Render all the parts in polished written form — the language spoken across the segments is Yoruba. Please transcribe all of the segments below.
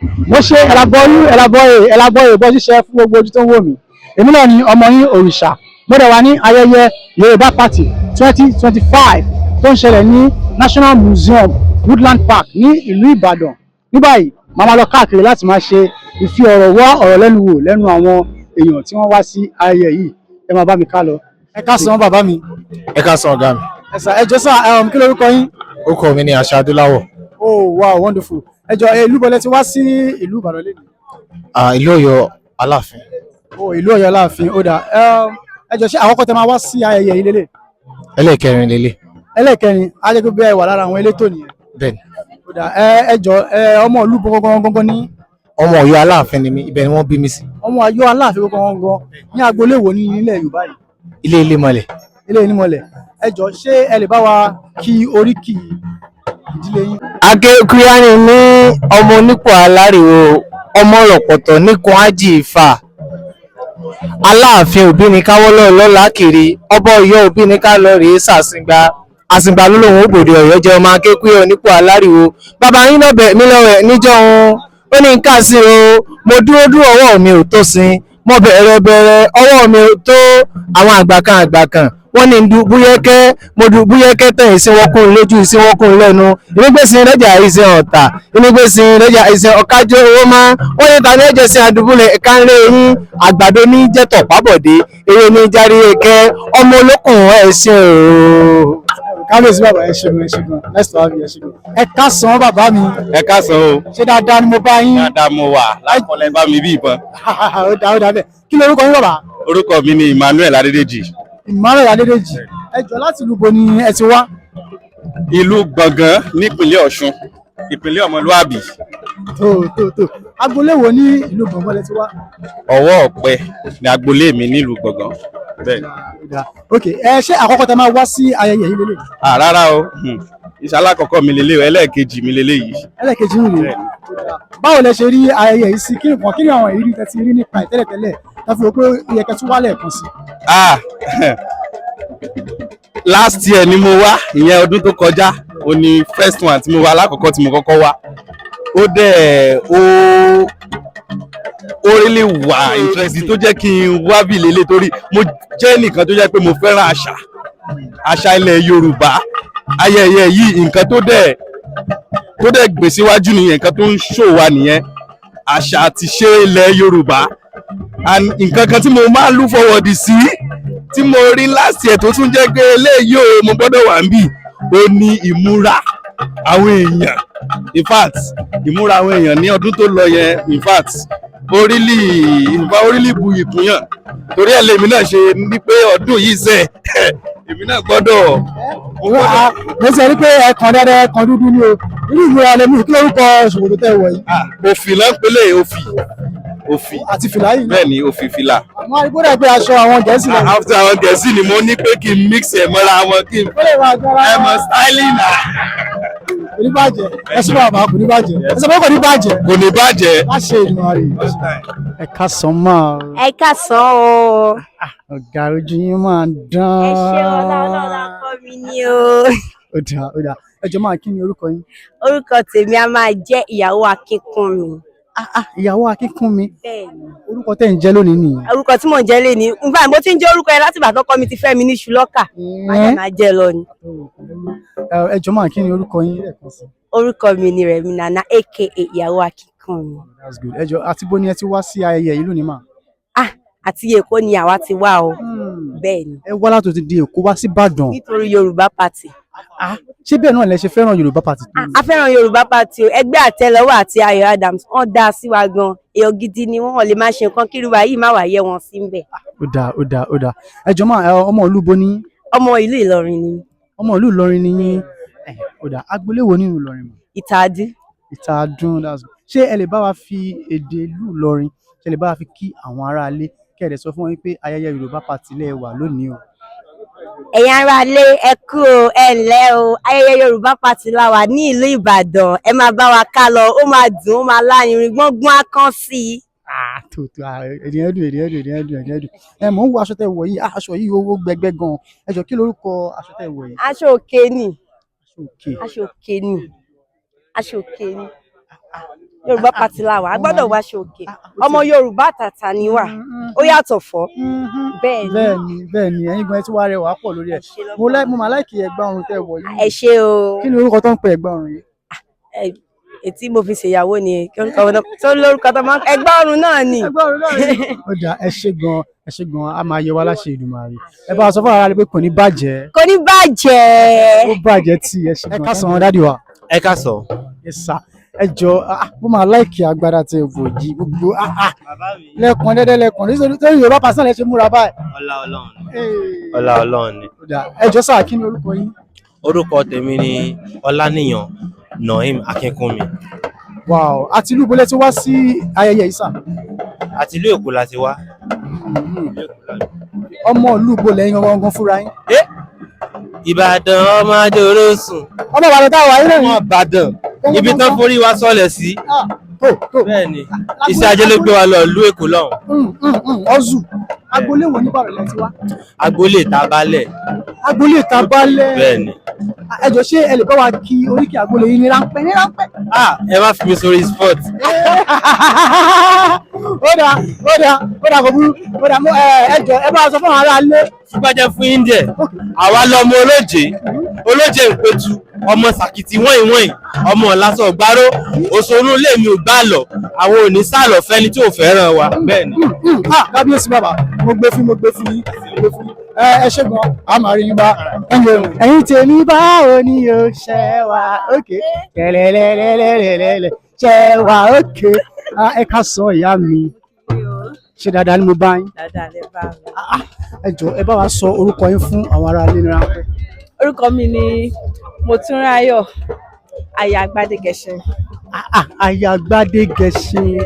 Mo ṣe ẹlabọyú ẹlabọyè ẹlabọyè bọ́ ṣíṣe fún gbogbo ojú tó ń wò mí. Èmi náà ni ọmọ yín Òrìṣà. Mo dẹ̀ wà ní ayẹyẹ Yorùbá Party 2025 tó ń ṣẹlẹ̀ ní National Museum, Woodland Park ní ìlú Ìbàdàn. Ní báyìí, màá máa lọ káàkiri láti máa ṣe ìfi ọ̀rọ̀ wá ọ̀rọ̀ lẹ́nu wò lẹ́nu àwọn èèyàn tí wọ́n wá sí ayẹyẹ yìí. Ẹ máa bá mi ká lọ. Ẹ káàsán, bàbá mi. Ẹ káàsán, ọ̀gá mi. Ẹ sà, ẹ jọ̀ọ́ sà, kí lorúkọ yín? Orúkọ mi ni Àṣà Adúláwọ̀. Oh wow, wonderful. Ẹ jọ̀ọ́, ìlú bọ̀lẹ̀ ti wá sí ìlú Ìbàdàn lẹ́nu? Ìlú Ọ̀yọ́ Aláàfin. Oh, ìlú Ọ̀yọ́ Aláàfin, ó dáa. Ẹ jọ̀ọ́, ṣé àkọ́kọ́ tẹ máa wá sí ayẹyẹ yìí lélẹ̀? Ẹlẹ́ẹ̀kẹrin lélẹ̀. Ẹlẹ́ẹ̀kẹrin, á jẹ́ pé bí ẹ wà lára àwọn elétò nìyẹn. Bẹ́ẹ̀ni. Ó dáa. Ẹ jọ̀ọ́, ọmọ ìlú bo gangan gangan ní? Ọmọ Ọ̀yọ́ Aláàfin ni mí, ibẹ̀ ni wọ́n bí mi sí. Ọmọ Ọ̀yọ́ Aláàfin gangan gangan, ní agboolé wo ní ilẹ̀ Yorùbá yìí? Ilé Ilé Mọlẹ̀. Ilé Ìnímọ̀lẹ̀. Ẹ jọ̀ọ́, ṣé ẹ lè bá wa kí oríkì ìdílé yín? Akékúyánì ní ọmọ onípò aláriwo, ọmọ rọ̀pọ̀tọ̀ níkun ájì ìfà. Aláàfin òbí ni káwọ́lọ́ lọ́la kiri, ọba Ọ̀yọ́ òbí ni ká lọ rèé sàṣìngbà. Àsìngbà ló lòun ó bòde Ọ̀yọ́ jẹ́. Ọmọ Akékúyà onípò aláriwo. Bàbá yín náà bẹ̀ mí lọ́wọ́ níjọ́ òun. Ó ní ká sí o, mo dúró dúró, ọwọ́ mi ò tó sin, mo bẹ̀rẹ̀ bẹ̀rẹ̀, ọwọ́ mi ò tó. Àwọn àgbà kan àgbà kan wọ́n ní du búyẹ́kẹ́, mo du búyẹ́kẹ́ tẹ̀, ìsínwọ́kùn lójú, ìsínwọ́kùn lẹ́nu, ìnígbèsìn rẹ́jà ìsìn ọ̀tà, ìnígbèsìn rẹ́jà ìsìn ọ̀kájọ́ owó má. Wọ́n ní ta ní ẹ̀jẹ̀ sí adùbúlẹ̀ ẹ̀ka ńlẹ̀ yín. Àgbàdo ní jẹ́tọ̀ pábọ̀dé, eré ní járí ẹ̀kẹ́, ọmọ olókùn ẹ̀sìn ooo. Kábíyèsí bàbá, ẹ ṣeun, ẹ ṣeun, nice to have you. Ẹ ṣeun. Ẹ káàsán, bàbá mi. Ẹ káàsán o. Ṣé dáadáa ni mo bá yín? Dáadáa mo wà, lákọlẹ bá mi bí ìbọn. Ó dáa, ó dáa bẹ́ẹ̀. Kí lorúkọ yín, bàbá? Orúkọ mi ni Emmanuel Adédèjì. Emmanuel Adédèjì. Ẹ jọ̀ọ́, láti ìlú bo ni ẹ ti wá? Ìlú Gbọ̀ngàn nípínlẹ̀ Ọ̀ṣun, ìpínlẹ̀ ọmọlúàbí. Tó tó tó, agboolé wo ní ìlú Gbọ̀ngàn lẹ ti wá? Ọwọ́ Ọ̀pẹ ní agboolé mi nílùú Gbọ̀ngàn, bẹ́ẹ̀ ni. Ó dáa. Ok, ẹ ṣé àkọ́kọ́ tẹ máa wá sí ayẹyẹ yìí lélẹ̀? Rárá o, ìṣàlá àkọ́kọ́ mi lélẹ̀ o, ẹlẹ́ẹ̀kejì mi lélẹ̀ yìí. Ẹlẹ́ẹ̀kejì ń rèé. Báwo lẹ ṣe rí ayẹyẹ yìí sí? Kí nǹkan, kí ni àwọn ìrírí tẹ ti rí nípa ẹ̀ tẹ́lẹ̀tẹ́lẹ̀ tẹ fi rò pé ó yẹ kẹ́ tún wálẹ̀ kan sí? Last year ni mo wá, ìyẹn ọdún tó kọjá. Ó ní first one tí mo wá, alákọ̀ọ́kọ́ tí mo kọ́kọ́ wá. Ó dẹ̀ ó really wà interesting tó jẹ́ kí n wá bí lélẹ̀, torí mo jẹ́ nìkan tó jẹ́ pé mo fẹ́ràn àṣà ilẹ̀ Yorùbá. Ayẹyẹ yìí, nǹkan tó dẹ̀ gbé síwájú nìyẹn, nǹkan tó ń ṣò wá nìyẹn, àṣà àti ṣe ilẹ̀ Yorùbá. And nǹkan kan tí mo máa ń look forward sí, tí mo rí last year tó tún jẹ́ pé eléyìí o, mo gbọ́dọ̀ wà níbí, ó ní ìmúra àwọn èèyàn. In fact, ìmúra àwọn èèyàn ní ọdún tó lọ yẹn, in fact, ó really, in fact, ó really bu ìkúnyàn. Torí ẹ̀ lèmi náà ṣe ní pé ọdún yìí sẹ̀, èmi náà gbọ́dọ̀ mo gbọ́dọ̀. Mo ti rí pé ẹ̀kan dáadáa, ẹ̀kan dúdú ni o. Irú ìmúra lẹ mú. Kí lórúkọ ṣòkòtò tẹ wọ̀ yìí? Òfì ló ń pélé, òfì, òfì. Àti fìlà yìí náà? Bẹ́ẹ̀ ni, òfì, fìlà. Àwọn arúgbó dẹ̀ pé aṣọ àwọn Gẹ̀ẹ́sì lọ. After àwọn Gẹ̀ẹ́sì ni mo ní pé kí n mix ẹ̀ mọ́ra wọn, kí n Ó lè máa gbára. ẹ mọ styling náà. Kò ní bàjẹ́. Ẹ ṣé bàbá, kò ní bàjẹ́. Ẹ sọ pé kò ní bàjẹ́. Kò ní bàjẹ́. Má ṣe ìdùnnú rè. Ẹ káàsán máa. Ẹ káàsán o. Ọ̀gá, ojú yín máa ń dán. Ẹ ṣé, ọlá ọlọ́lá kọ́ mi ní o. Ó dáa, ó dáa. Ẹ jọ̀ọ́ máa, kí ni orúkọ yín? Orúkọ tèmi a máa jẹ́ Ìyàwó Akínkúnmi. Ah ah, Ìyàwó Akínkúnmi. Bẹ́ẹ̀ni. Orúkọ tẹ́ ń jẹ́ lónìí nìyẹn? Orúkọ tí mò ń jẹ́ lé ní nfa, mo ti ń jẹ́ orúkọ yẹn láti ìgbà tọ́kọ mi ti fẹ́ mi ní ṣùlọ́kà. Má jẹ́ máa jẹ́ lọ ni. Ẹ jọ̀ọ́ máa, kí ni orúkọ yín lẹ́ẹ̀kan sí? Orúkọ mi ni Rẹ̀mí Nana, aka Ìyàwó Akínkúnmi. That's good. Ẹ jọ̀ọ́, àti bó ni ẹ ti wá sí ayẹyẹ yìí lónìí mà? Ah, àti Èkó ni àwa ti wá o. Bẹ́ẹ̀ni. Ẹ wá láti di Èkó wá sí Ìbàdàn? Nítorí Yorùbá Party. Ah, ṣé bẹ́ẹ̀ náà lẹ ṣe fẹ́ràn Yorùbá Party tó? A fẹ́ràn Yorùbá Party o. Ẹgbẹ́ Àtẹ́lẹwọ́ àti Ayọ̀ Adams, wọ́n dá sí wa gan. Èèyàn gidi ni wọ́n, lè máa ṣe nǹkan kí irúwa yìí má wà yẹ wọn sí ń bẹ̀. Ó dáa, ó dáa, ó dáa. Ẹ jọ̀ọ́ máa, ọmọ ìlú bo ní? Ọmọ ìlú Ìlọrin ni mí. Ọmọ ìlú Ìlọrin ni yín. Ẹ ó dáa. Agboolé wo nínú Ìlọrin mọ̀? Ìtàdí. Ìtàdún, that's good. Ṣé ẹ lè bá wa fi èdè ìlú Ìlọrin, ṣé ẹ lè bá wa fi kí àwọn aráalé, kí ẹ dẹ̀ sọ fún wọn wípé ayẹyẹ Yorùbá Party lẹ wà lónìí o? Ẹ̀yin ará ilé, ẹ kú o, ẹ ǹlẹ́ o. Ayẹyẹ Yorùbá Party la wà ní ìlú Ìbàdàn. Ẹ máa bá wa ká lọ, ó máa dùn, ó máa lárinrin, gbọ́ngbọ́n á kán sí i. Ah, tó tó, ah, èdè yẹn dùn, èdè yẹn dùn, èdè yẹn dùn, èdè yẹn dùn. Ẹ mò ń wo aṣọ tẹ́ wọ̀ yìí. Ah, aṣọ yìí ó gbẹgbẹ gan. Ẹ jọ̀ọ́, kí lorúkọ aṣọ tẹ́ wọ̀ yìí? Aṣọ òkè ni. Aṣọ òkè. Aṣọ òkè ni, aṣọ òkè ni. Yorùbá Party la wà, a gbọ́dọ̀ wá aṣọ òkè. Ọmọ Yorùbá tàtà ni wà, ó yàtọ̀ fọ́. Bẹ́ẹ̀ ni. Bẹ́ẹ̀ni, bẹ́ẹ̀ni, ẹ̀yin gan ẹ ti wá rẹwà pọ̀ lórí ẹ̀. Mo máa like ẹ̀gbà ọrùn tẹ́ wọ̀ yìí. Ẹ ṣé o. Kí ni orúkọ tó ń pe ẹ̀gbà ọrùn yìí? Ètí mo fi ṣèyàwó ni, kí orúkọ wọn tó lórúkọ tó máa ń ẹ̀gbà ọrùn náà ni. Ẹ̀gbà ọrùn náà ni. Ó dà, ẹ ṣé gan, ẹ ṣé gan, a máa yẹ wá láṣẹ Èdùmàrè. Ẹ bá wa sọ fún ara rẹ pé kò ní bàjẹ́. Kò ní bàjẹ́. Ó bàjẹ́ tí, ẹ ṣé gan. Ẹ káàsán, daddy wa. Ẹ káàsán. Ẹ sà, ẹ jọ, mo máa like agbára tẹ wọ̀ yìí gbogbo lẹ́kùn dẹ́dẹ́ lẹ́kùn nítorí Yorùbá Party lẹ ṣe múra báyìí. Ọlá Ọlọ́run ni. Ọlá Ọlọ́run ni. Ó dà, ẹ jọ sà, kí ni orúkọ yín? Orúkọ tèmi ni Ọláníyàn Naim Akínkúnmi. Wow, àti ìlú ibo lẹ ti wá sí ayẹyẹ yìí, sà? Àti ìlú Èkó la ti wá. Ọmọ ìlú ibo lẹ́yìn gangan fúnra yín? Ìbàdàn, ọmọ adóró sùn. Ọmọ Ìbàdàn táwa yín náà ni. Ọmọ Ìbàdàn, ibi tán forí wa sọlẹ̀ sí. Tó tó. Bẹ́ẹ̀ni, iṣẹ́ ajé ló gbé wa lọ ìlú Èkó lọ́hùn. Ọ̀zù agboolé wo níbàdàn lẹ ti wá? Agboolé Tabalẹ̀. Agboolé Tabalẹ̀. Bẹ́ẹ̀ni. Ẹ jọ̀ọ́, ṣé ẹ lè bá wa kí oríkì agboolé yín ní ráńpẹ́ ní ráńpẹ́? Ah, ẹ má fi mi sórí spot. Ó dà, ó dà, ó dà, kò burú. Ó dà, ẹ jọ̀ọ́, ẹ bá wa sọ fún àwọn ará ilé. Ṣùgbọ́n fún yín díẹ̀, àwa lọmọ olóje, olóje ìpẹ̀tù, ọmọ sàkìtì wọ̀nyí wọ̀nyí, ọmọ ọ̀làsọ̀ gbárò, òṣòro ilé mi ò gbà lọ, àwọn ò ní sálọ fẹ́ni tí ò fẹ́ràn wa. Bẹ́ẹ̀ni. Ah, kábíyèsí bàbá, mo gbé fún, mo gbé fún yín, mo gbé fún yín. Ẹ ṣé gan, a máa rí yín bá. Ẹ̀yin tèmi, báwo ni o ṣe wà? Òkè lẹ́lẹ́lẹ́lẹ́lẹ́lẹ́, ṣe wà òkè. Ẹ ká sọ, ìyá mi, ṣe dáadáa ni mo bá yín? Dáadáa lẹ bá mi. Ẹ jọ̀ọ́, ẹ bá wa sọ orúkọ yín fún àwọn ará ilé ní ráńpẹ́. Orúkọ mi ni Motúnráyọ̀ Aya Gbádégẹṣin. Aya Gbádégẹṣin.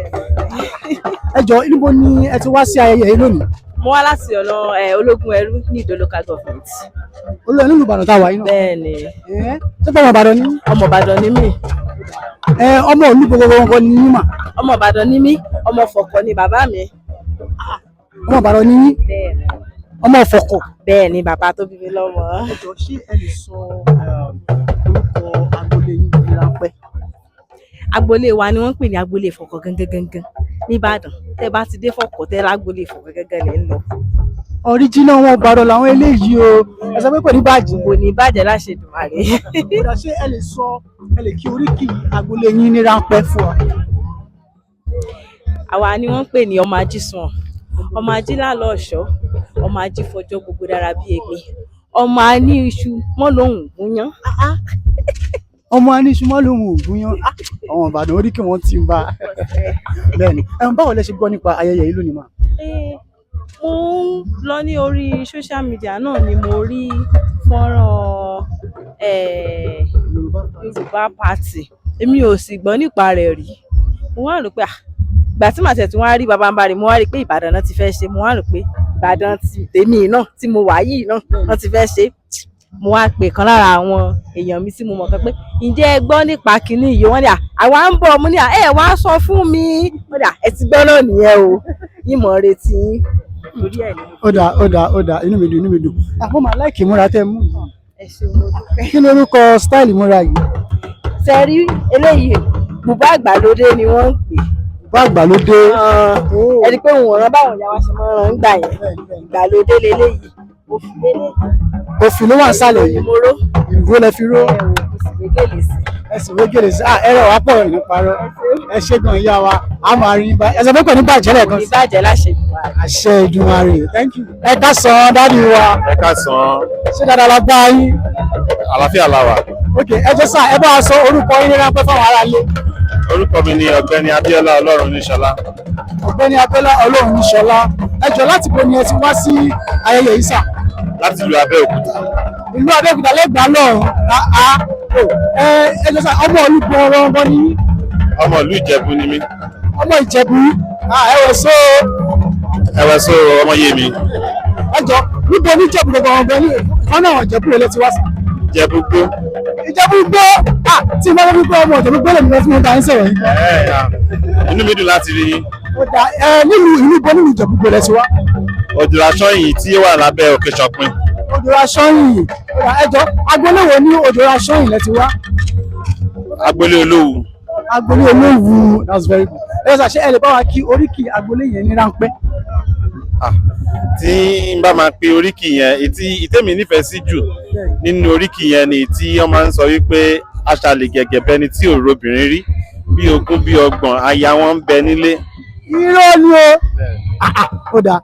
Ẹ jọ̀ọ́, níbo ni ẹ ti wá sí ayẹyẹ yìí lónìí? Mo wá láti ọ̀nà Ológun Ẹrú ní Ìdó Local Government. Olóyè nílùú Ìbàdàn tá a wà yìí náà? Bẹ́ẹ̀ni. Ṣé báwọn Ìbàdàn ní? Ọmọ Ìbàdàn ni mí. Ọmọ ìlú gbogbo gbogbo ni yín mà? Ọmọ Ìbàdàn ni mí, ọmọ Fọ̀kọ̀ ni bàbá mi. Ọmọ Ìbàdàn ni yín? Bẹ́ẹ̀ni. Ọmọ Ìfọ̀kọ̀? Bẹ́ẹ̀ni, bàbá tó bí mi lọ́mọ. Ẹ jọ̀ọ́, ṣé ẹ lè sọ orúkọ agboolé yín ní ráńpẹ́? Agboolé wa ni wọ́n ń pè ní agboolé Ìfọ̀kọ̀ gangan gangan nìbàdàn. Tẹ́ bá ti dé Fọ̀kọ̀, tẹ́ lágboolé Ìfọ̀kọ̀ gangan lẹ́ ń lọ. Original wọn Ìbàdàn làwọn eléyìí o. Ẹ sọ pé kò ní bàjẹ́. Kò ní bàjẹ́ láṣẹ Èdùmàrè. Kódà, ṣé ẹ lè sọ, ẹ lè kí oríkì agboolé yín ní ráńpẹ́ fún wa? Àwa ni wọ́n ń pè ní ọmọ ajísùn, ọmọ ajílálọ́ ọ̀ṣọ́, ọmọ ajífọjọ́ gbogbo dára bíi egbin, ọmọ aní iṣu mọ́ lòun gúnyán. Ọmọ aníṣu mọ́ lòun ò gúnyán. Àwọn Ìbàdàn, oríkì wọn ti ń bá. Bẹ́ẹ̀ni. Báwo lẹ ṣe gbọ́ nípa ayẹyẹ yìí lónìí mà? Mo ń lọ ní orí social media náà ni mo rí fọ́nrán Yorùbá Party. Èmi ò sì gbọ́ nípa rẹ̀ rí. Mo wá rò pé, ìgbà tí màá tẹ̀ tí wọ́n á rí babambarì, mo wá rí pé Ìbàdàn náà ti fẹ́ ṣe. Mo wá rò pé Ìbàdàn ti tèmi náà tí mo wà yìí náà wọ́n ti fẹ́ ṣe. Mo wá pè kan lára àwọn èèyàn mi tí mo mọ̀ kan pé, ǹjẹ́ ẹ gbọ́ nípa kinní yìí? Wọ́n ní àwa ń bọ̀. Mo ní ẹ wá sọ fún mi. Wọ́n ní ẹ ti gbọ́ náà nìyẹn o, ìmọ̀ retí yín torí ẹ̀ ní. Ó dà, ó dà, ó dà, inú mi dùn, inú mi dùn. Àpò màá like ìmúra tẹ́ mú yìí. Ẹ ṣeun, mo dúpẹ́. Kí ni orúkọ style ìmúra yìí? Ṣe rí eléyìí, bùbá àgbàlódé ni wọ́n ń pè. Bùbá àgbàlódé. Ẹni pé òun rán báwọn ìyá wa ṣe máa ń rán gbà yẹn, ìgbàlódé leléyìí, òfin leléyìí. Òfin ló wà nísàlẹ̀ yìí. Mo ró. Ìró lẹ fi ró. Ẹ wò, mo sì gbé gèlè sí. Ẹ sì wé gèlè sí. Ẹ rẹ̀ wá pọ̀ ní parọ́. Ẹ ṣé gan, ìyá wa, a máa rí bá. Ẹ sọ pé kò ní bàjẹ́ lẹ́ẹ̀kan Kò ní sí. bàjẹ́ láṣẹ Èdùmàrè. Àṣẹ Èdùmàrè. Thank you. Ẹ káàsán, daddy wa. Ẹ káàsán. Ṣé dáadáa la bá yín? Àlàáfíà la wà. Ok, ẹ jọ̀ọ́ sà, ẹ bá wa sọ orúkọ yín ní ráńpẹ́ fáwọn ará ilé. Orúkọ mi ni Ọ̀gbẹ́ni Abíọ́lá Ọlọ́run níṣọlá. Ọ̀gbẹ́ni Abíọ́lá Ọlọ́run níṣọlá. Ẹ jọ̀ọ́, láti bo ni ẹ ti wá sí ayẹyẹ yìí, sà? Láti ìlú Abẹ́òkúta. Ìlú Abẹ́òkúta lẹ́gbàá lọ́rùn. Ẹ jọ̀ọ́ sà, ọmọ ìlú gbọ̀ngbọ̀n ni yín? Ọmọ ìlú Ìjẹ̀bú ni mí. Ọmọ Ìjẹ̀bú. Ẹ wẹ̀ so. Ẹwẹ so, ọmọ yé mi. Ẹ jọ̀ọ́, níbo ní Ìjẹ̀bú gbọ̀ngbọ̀n ní ìkan náà Ìjẹ̀bú rẹ̀ lẹ ti wá sí? Ìjẹ̀bú gbó. Ìjẹ̀bú gbó. Tí mo bá wípé ọmọ Ìjẹ̀bú gbó lèmi lọ tí mo bá ń sọ̀rọ̀ yìí. Inú mi dùn láti rí yín. Ó dà, ẹ nílùú ìlú bo nílùú Ìjẹ̀bú gbó lẹ ti wá? Òjò Aṣọ́yìn tí ó wà lábẹ́ Òkè Ṣọ̀pin. Odò Aṣọ́yìn. Ó dà, ẹ jọ̀ọ́, agboolé wo ní Odò Aṣọ́yìn lẹ ti wá? Agboolé Olówu. Agboolé Olówu, that's very good. Ẹ sà, ṣé ẹ lè bá wa kí oríkì agboolé yẹn ní ráńpẹ́? Ah, tí n bá máa pe oríkì yẹn, ètí ìtẹ́mi nífẹ̀ẹ́ sí jù nínú oríkì yẹn ni tí wọ́n máa ń sọ wípé aṣàlè gẹ̀gẹ̀ bẹni tí ò robìnrin rí bí 20 bí 30 aya wọn ń bẹ nílé. Irọ́ ni o. Ah, ah, ó dáa.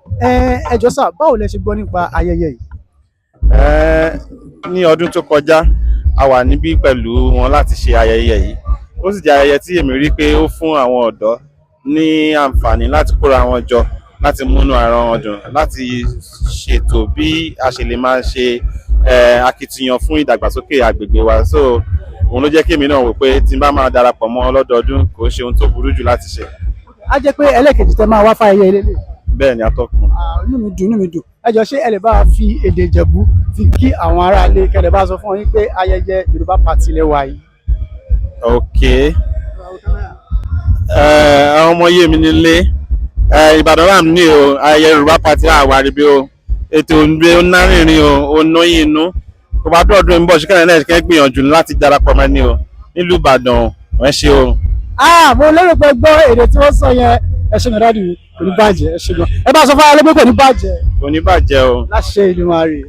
Ẹ jọ̀ọ́ sà, báwo lẹ ṣe gbọ́ nípa ayẹyẹ yìí? Ní ọdún tó kọjá, a wà níbí pẹ̀lú wọn láti ṣe ayẹyẹ yìí. Ó sì jẹ́ ayẹyẹ tí èmi rí pé ó fún àwọn ọ̀dọ́ ní àǹfààní láti kóra wọn jọ, láti múnú ara wọn dùn, láti ṣètò bí a ṣe lè máa ṣe akitiyan fún ìdàgbàsókè agbègbè wa. So òun ló jẹ́ kí èmi náà wò pé tí n bá máa darapọ̀ mọ́ lọ́dọọdún, kò ṣe ohun tó burú jù láti ṣe. Á jẹ́ pé ẹlẹ́ẹ̀kejì tẹ máa wá fáyẹyẹ ilé lè. Bẹ́ẹ̀ ni, atọ́kùn. Ah, inú mi dùn, inú mi dùn. Ẹ jọ̀ọ́, ṣé ẹ lè bá wa fi èdè Ìjẹ̀bú fi kí àwọn aráalé, kẹlẹ̀ bá sọ fún wọn pé ayẹyẹ Yorùbá Party lẹ wà yìí? Ok, àwọn ọmọ yé mi nílé Ìbàdàn ram ní o, ayẹyẹ Yorùbá Party àwárí bí o, ètò ìgbé onárìnrìn o, onóyìn inú kò bá dọ̀dún ń bọ̀ ṣíkẹ́rẹ́ náà kẹ́ gbìyànjú láti darapọ̀ mọ́ ẹni o nílùú Ìbàdàn wọ́n ṣe o. Ah, mo lérò pé gbọ́ èdè tí wọ́n sọ yẹn. Ẹ ṣé gan, daddy mi, kò ní bàjẹ́. Ẹ ṣé gan. Ẹ bá sọ fún aráalé pé kò ní bàjẹ́. Kò ní bàjẹ́ o. Láṣẹ Èdùmàrè.